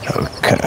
Okay.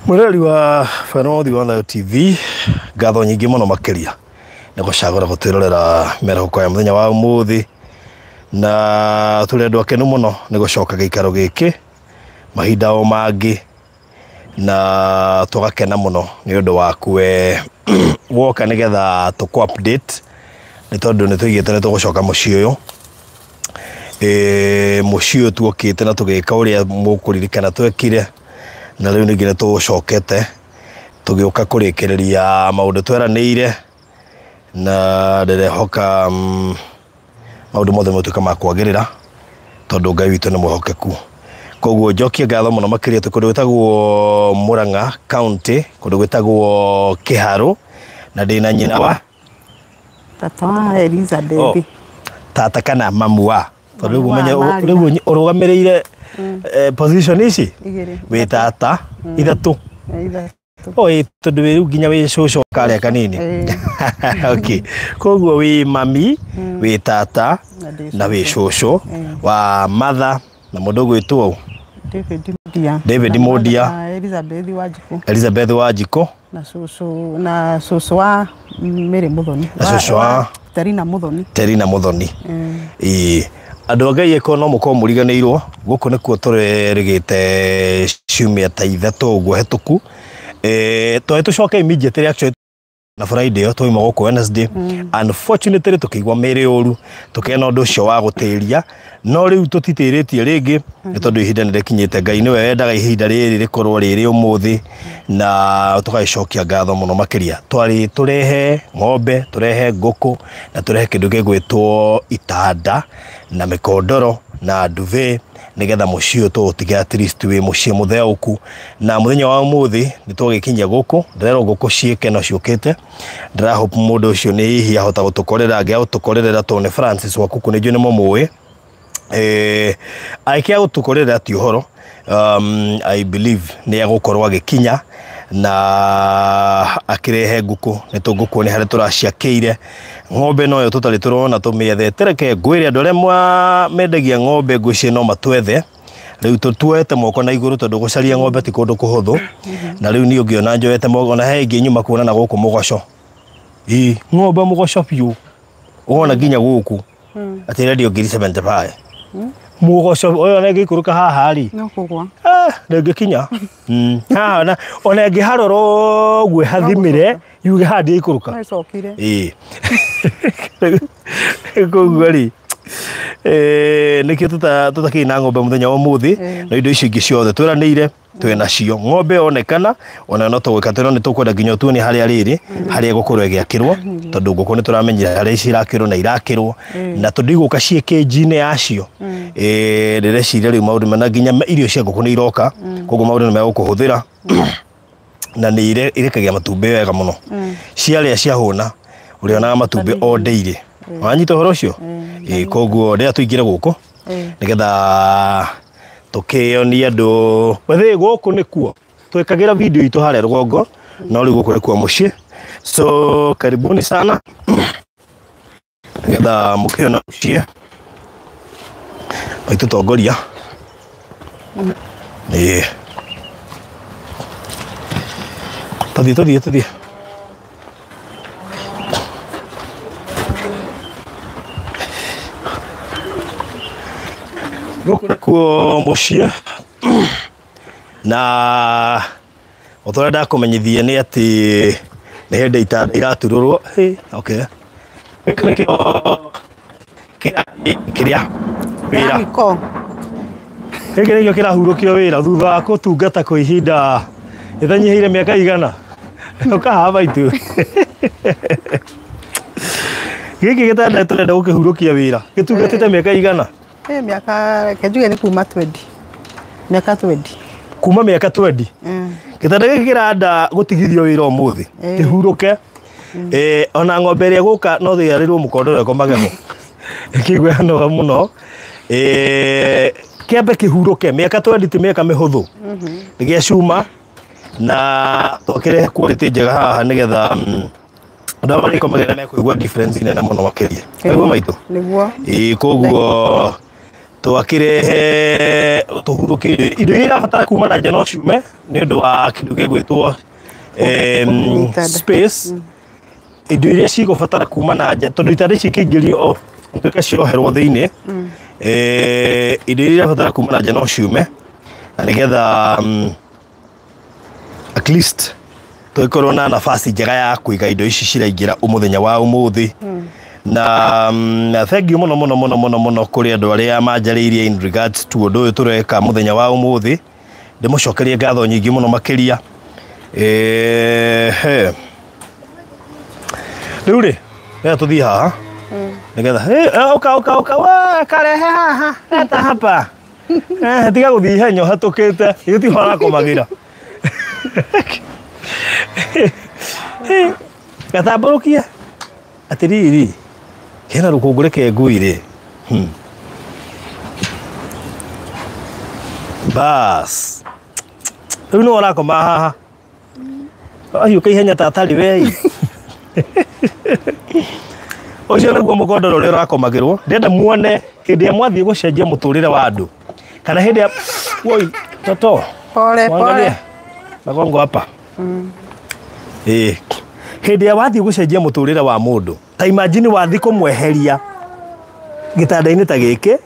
Mwĩroreri wa Barũthi wa Thayo TV, ngatho nyingĩ mũno makĩria nĩ gũcagũra gũtwĩrorera mĩarahũko ya mũthenya wa ũmũthĩ, na tũrĩ andũ akenu mũno nĩ gũcoka gĩikaro gĩkĩ mahinda o mangĩ, na tũgakena mũno nĩ ũndũ waku we woka nĩgetha tũkũ update, nĩ tondũ nĩ tũigĩte nĩ tũgũcoka mũciĩ ũyũ. Mũciĩ ũyũ tuokĩte na tũgĩka ũrĩa mũkũririkana twekire, na rĩu ningĩ nĩ tũcokete tũgĩũka kũrĩkĩrĩria maũndũ tweranĩire, na ndĩrehoka maũndũ mothe matuĩka ma kwagĩrĩra tondũ Ngai witũ nĩ mwĩhokeku. Koguo njokie ngatho mũno makĩria twĩ kũndũ gwĩtagwo Murang'a County, kũndũ gwĩtagwo Kĩharũ, na ndĩna nyina wa Tata wa Elizabeth. Oh, tata kana mamu wa, tondũ rĩu Mamu wa ũmenye Marina. rĩu ũrũgamĩrĩire position ici Igĩrĩ. Wĩ tata ithatũ. Ithatũ. Oh, ĩ, tondũ wĩ rĩu nginya wĩ cũcũ karĩa kanini. Okay. Koguo wĩ mami, wĩ tata Na ndĩ na wĩ cũcũ wa mother na mũndũ ũgwĩtwo ũ? David Mundia. David Na Mundia. na Elizabeth Wanjikũ. Elizabeth Wanjikũ. Na cũcũ wa Mary Muthoni. Na cũcũ wa Terina Muthoni. Terina Muthoni. Ĩĩ. Andũ a Ngai ĩkorwo no mũkorwo mũriganĩirwo, gũkũ nĩkuo tũrerĩgĩte ciumia ta ithatũ ũguo hetũku. Twarĩ tũcoke immediately actually na Friday ĩyo twauma gũkũ Wednesday. Unfortunately tũkĩigua mĩĩrĩ ũru, tũkĩona ũndũ ũcio wa gũtĩria, no rĩu tũtitĩrĩtie rĩngĩ nĩ tondũ ihinda nĩ rĩkinyĩte. Ngai nĩwe wendaga ihinda rĩrĩ rĩkorwo rĩrĩ ũmũthĩ, na tũgagĩcokia ngatho mũno makĩria. Twarĩ tũrehe ng'ombe, tũrehe ngũkũ, na tũrehe kĩndũ gĩgwĩtwo itanda na mĩkondoro na duvet, nĩgetha mũciĩ ũyũ tũũtige at least wĩ mũciĩ mũtheũku. Na mũthenya wa ũmũthĩ nĩ twagĩkinyia gũkũ, ndĩrerwo ngũkũ ciĩke no ciũkĩte. Ndĩra hope mũndũ ũcio nĩ hihi ahota gũtũkorera, angĩaga gũtũkorerera tondũ nĩ Francis wa Kuku, nĩ njũĩ nĩ mũmũĩ. Angĩkĩaga gũtũkorerera ti ũhoro, I believe nĩ egũkorwo agĩkinya na akĩrehe ngũkũ. Nĩ tũngũkũ nĩ harĩa tũraciakĩire. Ng'ombe noyo tũtarĩ tũrona tũmĩethete. Reke ngwĩre andũ arĩa mendagia ng'ombe ngwĩciria no matwethe. Rĩu tũtuoete moko na igũrũ tondũ gũcaria ng'ombe ti kũndũ kũhũthũ. Na rĩu niĩ ũngĩona njoete moko, ona he ĩngĩ nyuma kuona na gũkũ mũgoco. Ĩ, ng'ombe mũgoco biũ. Ũrona nginya gũkũ. Atĩ ĩrendio ngiri 75. Mũgoco ũyũ ona ĩngĩikũrũka haha rĩ. No kũgwa. Ndĩngĩkinya. Haha ona ĩngĩharora ũguo ĩhathimĩre, yuge haha ndĩikũrũka. No ĩcokire. Ĩ. Koguo rĩ, Nĩkĩo tũtakĩrĩ na ng'ombe mũthenya wa ũmũthĩ, no indo icio ingĩ ciothe twĩranĩire twĩ nacio. Ng'ombe onekana ona no tũgwĩka tũrona nĩ tũkwenda nginya tuone harĩa rĩrĩ harĩa ĩgũkorwo ĩgĩakĩrwo, tondũ ngũkũ nĩ tũramenyire harĩa cirakĩrwo na irakĩrwo, na tondũ igũka ciĩ kĩnji-inĩ yacio. Ndĩreciria rĩu maũndũ mena nginya irio cia ngũkũ nĩ iroka, koguo maũndũ nĩ megũkũhũthĩra na nĩ irekagia matumbĩ wega mũno. Ciarĩa ciahũna ũrĩonaga matumbĩ o daily. Wanyita ũhoro ũcio? Koguo rĩrĩa tũingĩre gũkũ nĩgetha tũkĩonie andũ wethe gũkũ nĩkuo twĩkagĩra video itũ harĩa rũgongo, no rĩu gũkũ nĩkuo mũciĩ. So karibuni sana nĩgetha mũkĩona mũciĩ maitũtongoria. Tũthiĩ tũthiĩ tũthiĩ. Gũkũ nĩkuo mũciĩ, na o ta ũrĩa ndakũmenyithia nĩ atĩ nĩ hĩndĩ itanda iraturũrwo. Okay. Gĩkĩ nĩkĩo kĩrĩa wĩra. Gĩkĩ nĩkĩo kĩrahurũkio wĩra thutha wa gũtungata kwa ihinda ĩtanyihĩire mĩaka igana. Ũka haha maitũ. Gĩkĩ gĩtanda tũrenda gũkĩhurũkia wĩra gĩtungatĩte mĩaka igana. Mĩaka reke njuge nĩ kuma 20. Mĩaka 20. Kuma mĩaka 20. Gĩtanda gĩkĩ kĩranda gũtigithio wĩra ũmũthĩ kĩhurũke. Ona ng'ombe ĩrĩa ĩgũka no ĩarĩrwo mũkondoro ĩkomage ho. Ĩkĩigua noga mũno. Kĩambe kĩhurũke. Mĩaka 20 ti mĩaka mĩhũthũ. Nĩ gĩa cuma na twakĩrehe quality njega haha nĩgetha andũ arĩa marĩkomagĩra mekũigua difference nene mũno makĩria. Nĩguo maitũ? Nĩguo. Koguo twakĩrehe tũhurũke indo iria irabatara kuma na nja no ciume nĩ ũndũ wa kĩndũ gĩgwĩtwo space. Indo iria cigũbatara kuma na nja tondũ itanda ici ikĩingĩrio o ituĩke cioherwo thĩinĩ. Indo iria irabatara kuma na nja no ciume na nĩgetha at least tũgĩkorwo na nafasi njega ya kũiga indo ici ciraingĩra mũthenya wa ũmũthĩ. Na thank you mũno mũno mũno mũno mũno kũrĩ andũ arĩa manjarĩirie in regards to ũndũ ũyũ tũreka mũthenya wa ũmũthĩ. Ndĩmũcokerie ngatho nyingĩ mũno makĩria. Rĩu rĩ, rĩrĩa tũthiĩ haha nĩgetha ũka ũka ũka we karehe haha leta hapa. Tiga gũthiĩ ihenya ũhatũkĩte ithuĩ tiho arakomagĩra. Gatambũrũkia atĩrĩrĩ kena rũkũngũ reke ngui rĩ. Bas rĩu nĩwe ũrakoma haha ahiũka ihenya ta atarĩ wei. Ũcio nĩguo mũkondoro ũrĩa ũrakomagĩrwo. Ndĩrenda muone hĩndĩ ĩrĩa mwathiĩ gũcenjia mũtũrĩre wa andũ kana hĩndĩ ya woi toto pole pole magongo hapa. Hĩndĩ ĩrĩa wathiĩ gũcenjia mũtũrĩre wa mũndũ, ta imagine wathiĩ kũmweheria gĩtanda-inĩ ta gĩkĩ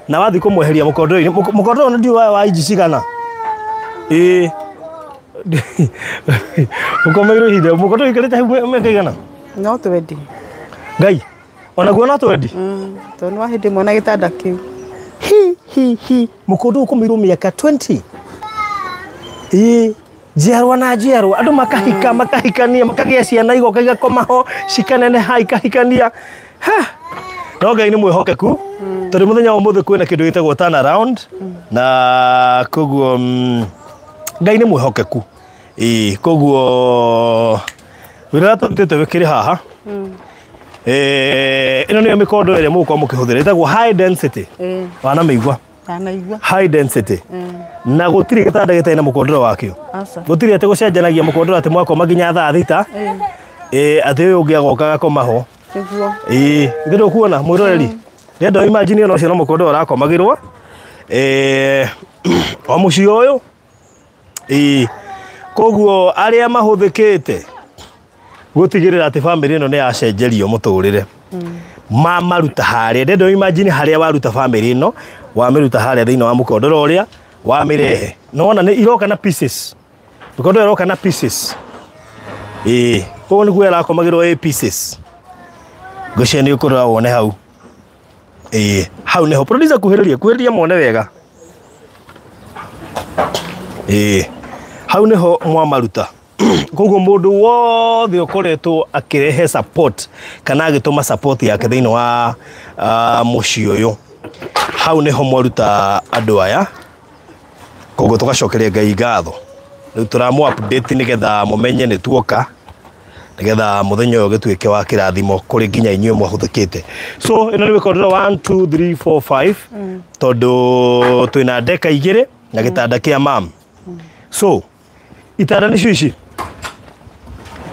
na wathiĩ kũmweheria mũkondoro-inĩ. Mũkondoro nĩ ndiũĩ wa inji cigana. Ũkomeirwo ihinda mũkondoro ũikarĩte hau mĩaka igana? No 20. Ngai onaguo no 20? Tondũ nĩ wa hĩndĩ ĩmwe na gĩtanda kĩu. Hi hi hi mũkondoro ũkomeirwo mĩaka 20. Njiarwa na njiarwa andũ makahika makahikania makagĩa ciana igoka igakoma ho cikaneneha ikahikania. No Ngai nĩ mwĩhokeku tondũ mũthenya wa ũmũthĩ kwĩna kĩndũ gĩtagwo turn around na koguo Ngai nĩ mwĩhokeku. Koguo wĩra ũrĩa tũrutĩte wĩkĩrĩ haha. Ĩno nĩyo mĩkondo ĩrĩa mũgũkorwo mũkĩhũthĩra ĩtagwo high density. Wanamĩigua? High density. Na gũtirĩ gĩtanda gĩtarĩ na mũkondoro wakĩo. Gũtirĩ atĩ gũcenjanagia mũkondoro atĩ mwakoma nginya thaa thita. Atĩ ũyũ ũngĩ agoka agakoma ho. Ithuĩ ndũkuona mwĩroreri. Ndĩrenda imagine ona ũcio no mũkondoro ũrakomagĩrwo. O mũciĩ ũyũ. Koguo arĩa mahũthĩkĩte gũtigĩrĩra atĩ bamĩrĩ ĩno nĩ yacenjerio mũtũrĩre. Mamaruta harĩa. Ndĩrenda imagine harĩa waruta bamĩrĩ ĩno, wamĩruta harĩa thĩinĩ wa mũkondoro ũrĩa wamĩrehe. Nĩwona nĩ iroka na pieces. Mĩkondoro ĩroka na pieces. Koguo nĩguo ĩrakomagĩrwo ĩ pieces. Ngwĩciria nĩ ũkũrora wone hau. Ĩĩ, hau nĩho producer kuhĩrĩria kuhĩrĩria muone wega. Ĩĩ, hau nĩho mwamaruta. Koguo mũndũ wothe ũkoretwo akĩrehe support kana agĩtũma support yake thĩinĩ wa mũciĩ ũyũ, hau nĩho mwaruta andũ aya. Koguo tũgacokeria Ngai ngatho. Rĩu tũramũ update nĩgetha mũmenye nĩ tuoka, nĩgetha mũthenya ũyũ ũgĩtuĩke wa kĩrathimo kũrĩ nginya inyuĩ mwahũthĩkĩte. So ĩno nĩ mĩkondoro 1 2 3 4 5 tondũ twĩna ndeka igĩrĩ na gĩtanda kĩa mam. So itanda nĩcio ici,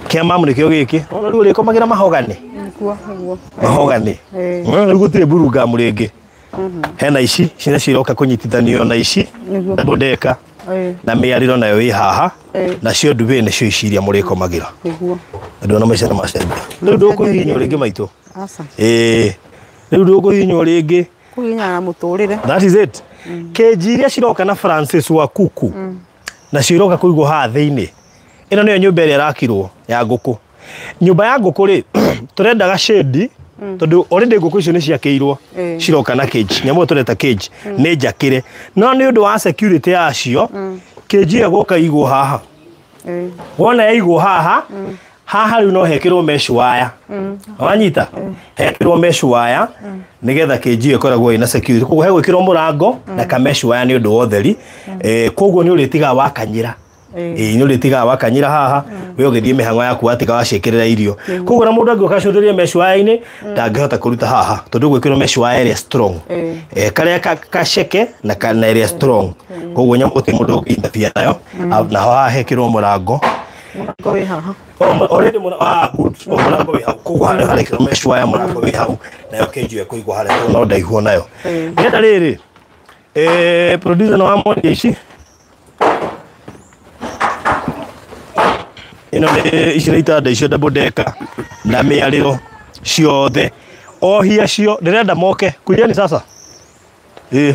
kĩa mam nĩkĩo gĩkĩ. Ona rĩu ũrĩkomagĩra mahogani. Nĩguo, nĩguo. Mahogani. Rĩu gũtirĩ mburungamu rĩngĩ. Hena ici, ici nacio iroka kũnyitithanio na ici Nĩguo. double decker na mĩarĩro nayo ĩ haha, nacio ndumbĩ nĩcio ici iria mũrĩkomagĩra. Nĩguo. Andũ ona maica nĩ macenjia. Rĩu ndũkũhihinywo rĩngĩ maitũ. Aca. Ĩĩ, rĩu ndũkũhihinywo rĩngĩ. Kũhihinyana na mũtũrĩre. That is it. Kĩnji iria ciroka na Francis wa kuku nacio iroka kũigwo haha thĩinĩ. Ĩno nĩyo nyũmba ĩrĩa ĩrakirwo ya ngũkũ. Nyũmba ya ngũkũ rĩ, tũrendaga shade tondũ already ngũkũ icio nĩ ciakĩirwo, ciroka na cage. Nyamũ ĩyo tũreta cage nĩ njakĩre, no nĩ ũndũ wa security yacio cage ĩyo gũka igwo haha. Wona yaigwo haha, haha rĩu no hekĩrwo mesh wire. Wanyita? Hekĩrwo mesh wire nĩgetha cage ĩyo ĩkoragwo ĩna security. Koguo hegwĩkĩrwo mũrango na ka mesh wire nĩ ũndũ wa ũtheri. Koguo nĩ ũrĩtigaga wakanyĩra. Ĩĩ, nĩ ũrĩtigaga wakanyĩra haha, we ũgĩthiĩ mĩhang'o yaku watiga waciĩkĩrĩra irio. Koguo na mũndũ angĩũka acũthĩrĩrie mesh wire-inĩ ndangĩhota kũruta haha tondũ gwĩkĩrwo mesh wire ĩrĩa strong. Karĩa kaceke na na ĩrĩa strong. Koguo nyamũ gũtirĩ mũndũ ũngĩintabia nayo. Naho haha hekĩrwo mũrango. Mũrango wĩ haha. Already good. Mũrango wĩ hau. Koguo harĩa harekĩrwo mesh wire mũrango wĩ hau. Nayo cage ĩyo ĩkũigwo harĩa tondũ no ndaihwo nayo. Nĩgetha rĩrĩ, producer no amonie ici. Ĩno nĩ ici nĩ itanda icio double decker na mĩarĩro ciothe. Ohi acio ndĩrenda moke. Kujeni sasa. Ĩĩ.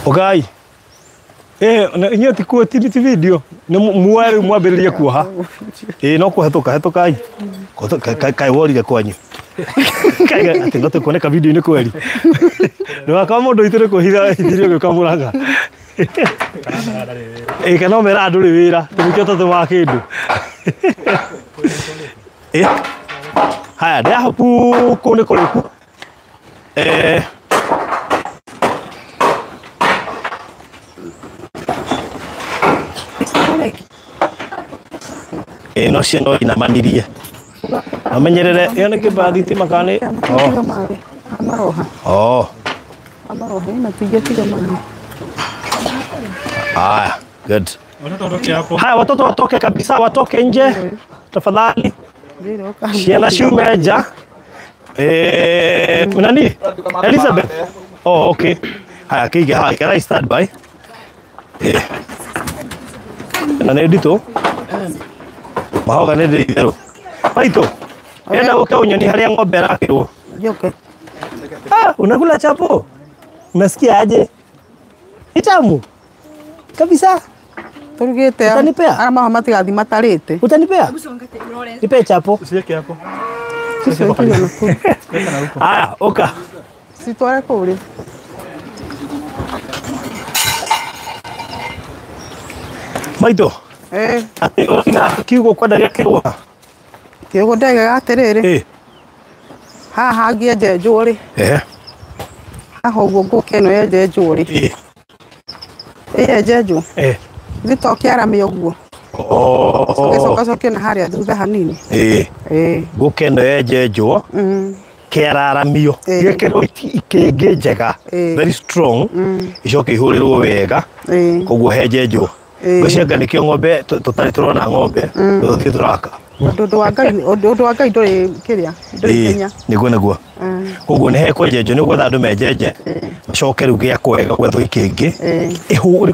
Ũkai. Na inyuĩ ti kuo, ti video. Nĩ muoe rĩu mwambĩrĩrie kuoha. Ĩĩ, no kũhetũka, hetũkai. Kaĩ worire kwanyu. Kaĩ atĩ no tũkuoneka video-inĩ kweri. Ndũgakwa mũndũ witũ nĩ kwĩhitha hithirie ũgĩũka Mũrang'a. Ĩĩ, kana ũmeraga ndũrĩ wĩra, tũmĩkĩo tũtũ wa kĩndũ. Ĩĩ. Haya, ndĩrahopu kũu nĩ kũrĩku. No cio no inamanirie. Amenyerere, ĩyo nĩ kĩmba thitima kana nĩ? Amaroha. Amaroha, ĩno tingĩtiga maĩ. Haya, good. Watoto watoke hapo. Haya, watoto watoke kabisa, watoke nje tafadhali. Ciana ciume nja. Nani? Elizabeth. Oh, okay. Haya, kĩige haha, ikara stand by. Na nĩ nditũ. Mahoga nĩ ndĩ itherũ. Maitũ, enda gũke ũnyoni harĩa ng'ombe ĩrakĩrwo. Njoke. Unakula chapo? Unasikia aje? Ni tamu. Kabisa. Turugĩte. Utanipea? Ara maho matigathi matarĩte. Utanipea? Nipe chapo. Usiweke hapo. Haya, oka. Sitware kũrĩa. Maitũ. Atĩ ũrauga kiugo kwenda gĩakĩrwo. Kiugo ndaigaga atĩrĩrĩ. Haha hangĩenjenjwo rĩ. Haha ũguo ngũkũ ĩno yenjenjwo rĩ. Ĩyenjenjwo. Githĩ to kĩarame ũguo. Coke coke na harĩa thutha hanini. Ngũkũ ĩno yenjenjwo. Kĩararamio. Gĩkĩrwo ikĩngĩ njega. Very strong. Icoke ihũrĩrwo wega. Koguo henjenjwo. Ngwĩciria nĩkĩo ng'ombe tũtarĩ tũrona ng'ombe. Tũthiĩ tũraka. Ũndũ wa Ngai, ũndũ wa Ngai ndũrĩ kĩrĩa, ndũrĩ hinya. Nĩguo, nĩguo. Koguo nĩ hekwenjenjwo, nĩ gwetha andũ menjenje. Macoke rĩu gĩakwo wega gwethwo ikĩngĩ.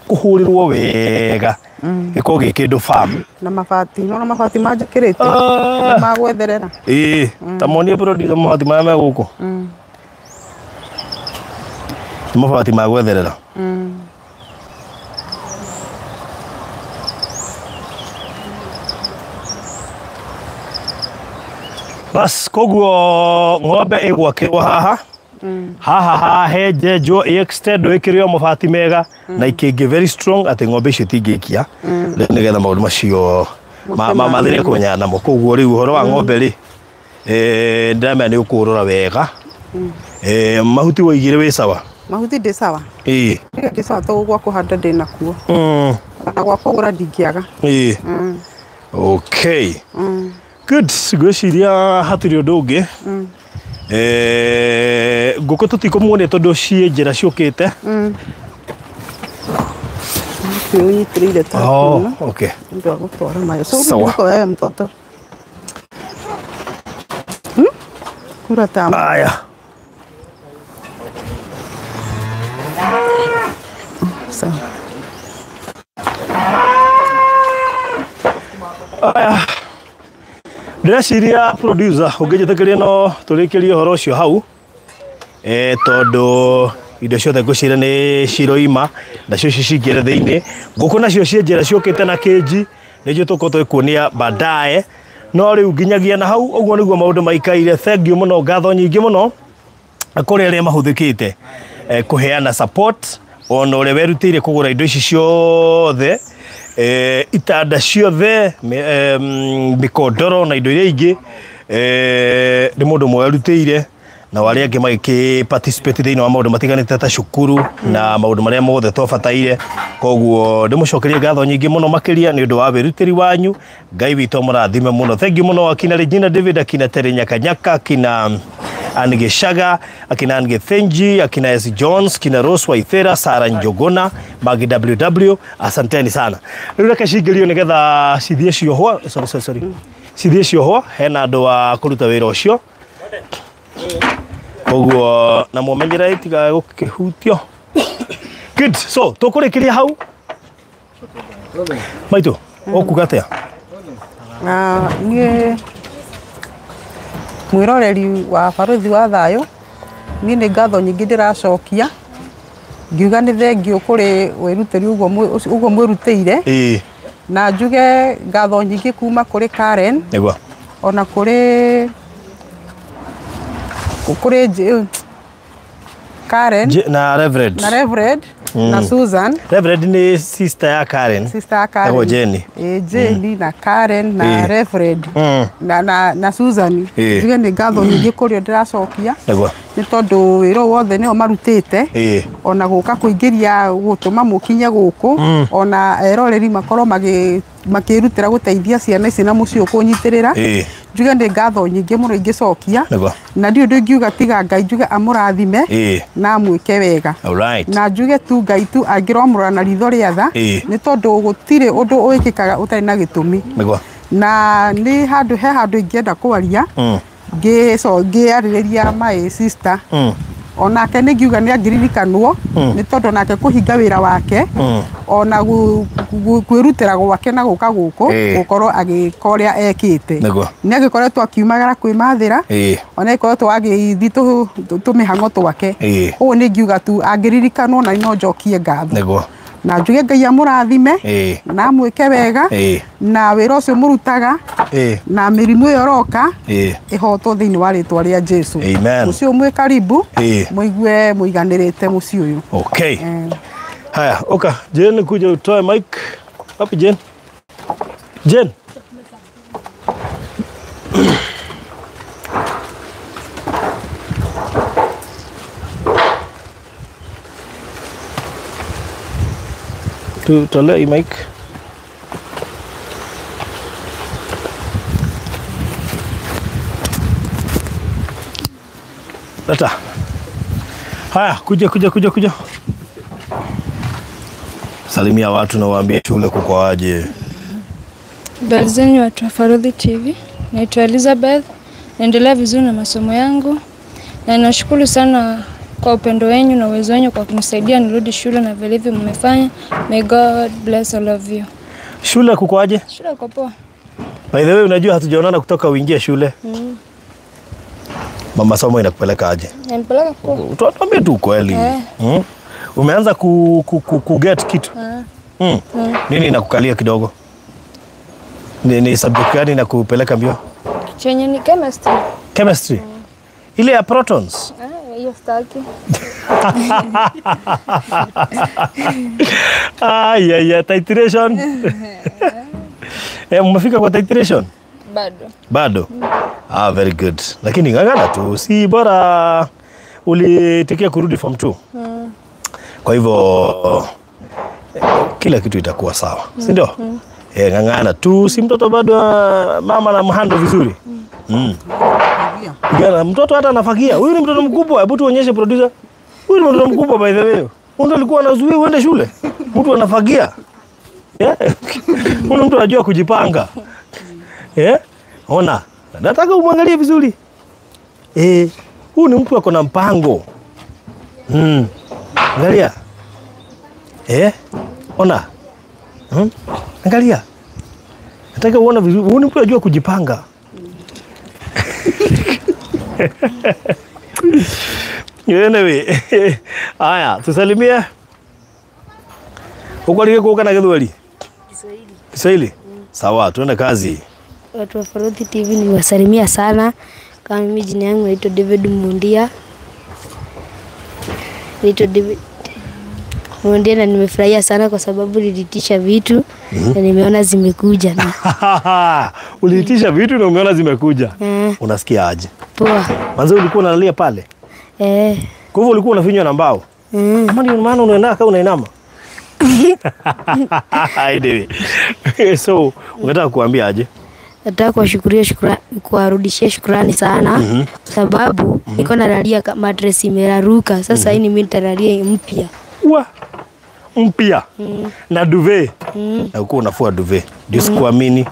Kũhũrĩrwo wega. Gĩkorwo gĩ kĩndũ farm. Na mabati, nĩwona mabati manjĩkĩrĩte? Nĩ magwetherera. Ta monie producer mabati marĩa me gũkũ. Nĩ mabati ma gwetherera. Bas koguo ng'ombe ĩgwakĩrwo haha. Haha hahenjenjwo extend ĩkĩrĩo mabati mega na ikĩngĩ very strong atĩ ng'ombe icio itingĩikia nĩgetha maũndũ macio mathire kũmenyana namo. Koguo rĩu ũhoro wa ng'ombe rĩ ndĩramenya nĩ ũkũrora wega. Mahuti waigire wĩ sawa? Mahuti ndĩ sawa. Ĩĩ. Ndĩ sawa to gwa kũhanda ndĩ nakuo. Na gwa kũgũra ndingĩaga. Ĩĩ. Okay. Good. Ngwĩciria hatirĩ ũndũ ũngĩ. Ngũkũ tũtikũmuonia tondũ ciĩ njĩra ciũkĩte. Ũnyitĩrĩire ta. Oh, okay. Ndio gũtwara mayo. So ngũkũ wewe mtoto. Kura tamu. Aya. Sawa. Aya. Ndĩreciria producer ũngĩnjĩtĩkĩria no tũrĩkĩrie ũhoro ũcio hau tondũ indo ciothe ngwĩciria nĩ ciroima nacio ici cingĩre thĩinĩ. Ngũkũ nacio ciĩ njĩra ciũkĩte na kĩnji nĩcio tũkorwo tũgĩkuonia baadaye, no rĩu nginyagia na hau ũguo nĩguo maũndũ maikaire. Thank you mũno, ngatho nyingĩ mũno kũrĩ arĩa mahũthĩkĩte kũheana support ona ũrĩa werutĩire kũgũra indo ici ciothe, itanda ciothe, mĩkondoro na indo iria ingĩ, nĩ mũndũ ũmwe werutĩire na arĩa angĩ magĩkĩ participate thĩinĩ wa maũndũ matiganĩte ta cukuru na maũndũ marĩa mothe twabataire. Koguo ndĩmũcokerie ngatho nyingĩ mũno makĩria nĩ ũndũ wa wĩrutĩri wanyu. Ngai witũ amũrathime mũno. Thank you mũno akina Regina David, akina Terry Nyakanyaka, akina Anne Gishaga, akina Anne Githinji, akina S Jones, akina Rose Waithera, Sara Njogona, Magi WW, asanteni sana. Rĩu reke cingĩrio nĩgetha cithiĩ ciohwo, sorry. Cithiĩ ciohwo, hena andũ a kũruta wĩra ũcio. Koguo na mũmenyere itigae gũkĩhutio. Good, so tũkũrĩkĩria hau. Maitũ, ũkuga atĩa? Niĩ mwĩroreri wa Barũthi wa Thayũ, niĩ nĩ ngatho nyingĩ ndĩracokia ngiuga nĩ thengiũ kũrĩ wĩrutĩri ũguo mwĩrutĩire, na njuge ngatho nyingĩ kuma kũrĩ Karen nĩguo ona kũrĩ Karen na Reverend na Reverend na Susan. Reverend ni sister ya Karen. Sister ya Karen. Jenny. Jenny na Karen na Reverend na Susan. Njuge nĩ ngatho nyingĩ kũrĩ ndĩracokia. Nĩguo. Nĩ tondũ wĩra wothe nĩo marutĩte ona gũka kũingĩria gũtũma mũkinye gũkũ ona eroreri makorwo makĩrutĩra gũteithia ciana ici na mũciĩ kũnyitĩrĩra. Njuge nĩ ngatho nyingĩ mũno ingĩcokia na ndiũ ũndũ ingiuga tiga Ngai njuge amũrathime na amwĩke wega. Na njuge tu Ngai tu angĩromũrora na ritho rĩa tha nĩ tondũ gũtirĩ ũndũ wĩkĩkaga ũtarĩ na gĩtũmi. Na nĩ handũ he handũ ingĩenda kwaria ngĩarĩrĩria my sister onake nĩ ngiuga nĩ angĩririkanwo nĩ tondũ nake kũhinga wĩra wake ona kwĩrutĩra gwake na gũka gũkũ gũkorwo agĩka ũrĩa ekĩte. Nĩ agĩkoretwo akiumagara kwĩmathĩra ona agĩkoretwo agĩthiĩ tũmĩhang'o twake. Ũguo nĩ ngiuga tu angĩririkanwo na no njokie ngatho na njuge Ngai amũrathime na amwĩke wega na wĩra ũcio mũrutaga na mĩrimũ ĩyo ĩroka ĩhotwo thĩinĩ wa rĩtwa rĩa Jesũ. Mũciĩ ũyũ mwĩ karibu mũigue mũiganĩrĩte mũciĩ ũyũ. Okay. Haya, oka Jane, kuja utoe mic. Wapi Jane? Jane. Tutolee mic. Leta. Haya, kuja. Salimia watu na waambie shule kuko aje. Habari zenu watu wa Barũthi TV. Naitwa Elizabeth. Naendelea vizuri na masomo yangu. Na nashukuru sana kwa upendo wenu na uwezo wenu kwa kunisaidia nirudi shule na vilivyo mmefanya. May God bless all of you. Shule kuko aje? Shule kuko poa. By the way, unajua hatujaonana kutoka uingie shule. Mama somo inakupeleka aje? Inanipeleka poa. Tuambie tu kweli. Umeanza ku get kitu? Nini inakukalia kidogo? Ni subject gani inakupeleka mbio? Chenye ni chemistry. Chemistry. Ile ya protons. Hiyo staki. Ay, titration. Umefika kwa titration? Bado. Ah, very good. Lakini ngangana tu, si bora ulitikia kurudi form 2. Kwa hivyo kila kitu itakuwa sawa, si ndio? Ngangana tu, si mtoto bado mama na mhando vizuri. Pigana, mtoto hata anafagia. Huyu ni mtoto mkubwa, hebu tuonyeshe producer. Huyu ni mtoto mkubwa by the way. Huyu alikuwa anazuia uende shule. Mtu anafagia. Huyu mtu anajua kujipanga. Ona, nataka umwangalie vizuri. Huyu ni mtu ako na mpango. Angalia. Ona. Angalia. Nataka uone vizuri. Huyu ni mtu anajua kujipanga. Anyway, haya, tusalimie. Uko lile kuoka na Kiswahili? Kiswahili. Sawa, tuende kazi. Watu wa Farodhi TV niwasalimia sana. Kama mimi jina yangu naitwa David Mundia. Naitwa David Mundia na nimefurahia sana kwa sababu niliitisha vitu na nimeona zimekuja. Uliitisha vitu na umeona zimekuja. Unasikia aje? Poa. Manzo ulikuwa unalalia pale? Kwa hivyo ulikuwa unafinywa na mbao? Kama ndio maana unaenda kama unainama. Anyway. So, unataka kuambia aje? Nataka kuwashukuria kuwarudishia shukrani sana sababu niko nalalia mattress imeraruka. Sasa hii mimi nitalalia mpya. Wa mpya. Na duvet. Na uko unafua duvet. Ndio sikuamini.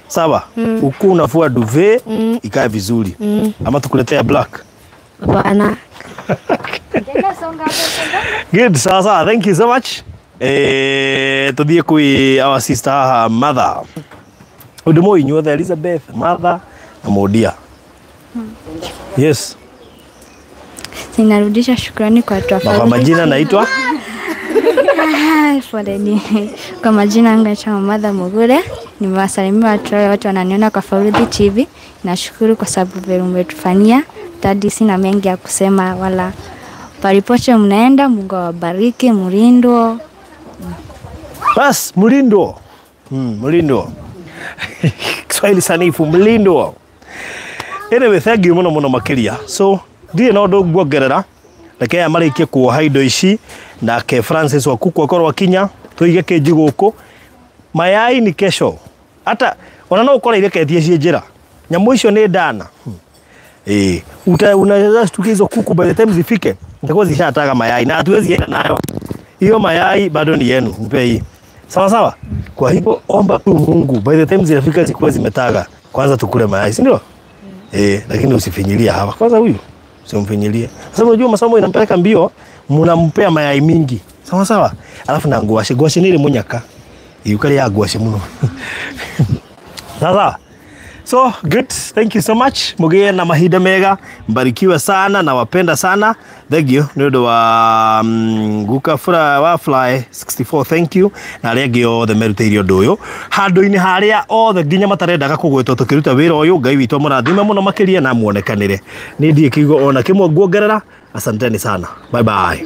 Sawa? Uko unafua duvet ikae vizuri. Ama tukuletea black. Hapana. Good, sasa thank you so much. Tuthie kwi our sister mother. Undu moi inyuothe Elizabeth, mother na Modia. Yes. Ninarudisha shukrani kwa watu wa Kwa majina naitwa? Poleni. Kwa majina yangu naitwa Mother Mugure. Nimewasalimia watu wale wote wananiona kwa Farodhi TV. Nashukuru kwa sababu vile umetufanyia. Dadi, sina mengi ya kusema wala palipote mnaenda, Mungu awabariki, mlindo. Bas, mlindo. Mlindo. Kiswahili sanifu mlindo. Anyway, thank you muno muno makiria. So, ndiye no ndu nguongerera. Reke aya marikie kuoha indo ici nake Francis Wakuku akorwo akinya tuige kinji guku. Mayai ni kesho. Hata ona no ukore ireketie ciĩ njĩra. Nyamũ icio nĩ ndana. Unaweza shtukia hizo kuku by the time zifike nitakuwa zishataga mayai na hatuwezi enda nayo. Hiyo mayai bado ni yenu, mpe hii. Sawa sawa? Kwa hivyo omba tu Mungu by the time zinafika zikuwa zimetaga. Kwanza tukule mayai, si ndio? Lakini usifinyilia hawa. Kwanza huyu usimfinyilie. Sasa unajua masomo inampeleka mbio, mnampea mayai mingi. Sawa sawa? Alafu na ngwashe, ngwashe nile munyaka. Yukali ya ngwashe muno. Sawa. So good, thank you so much. Mugie na mahinda mega, mbarikiwe sana na wapenda sana. Thank you. Ni undu wa guka fura wa fly 64, thank you. Na aria angi othe merutĩire ũndũ ũyũ handũ-inĩ harĩa othe nginya matarendaga kũgwetwo tũkĩruta wĩra ũyũ. Ngai witũ amũrathime mũno makĩria na muonekanĩre. Niĩ ndirĩ kiugo ona kĩmwe nguongerera. Asanteni sana. Bye bye.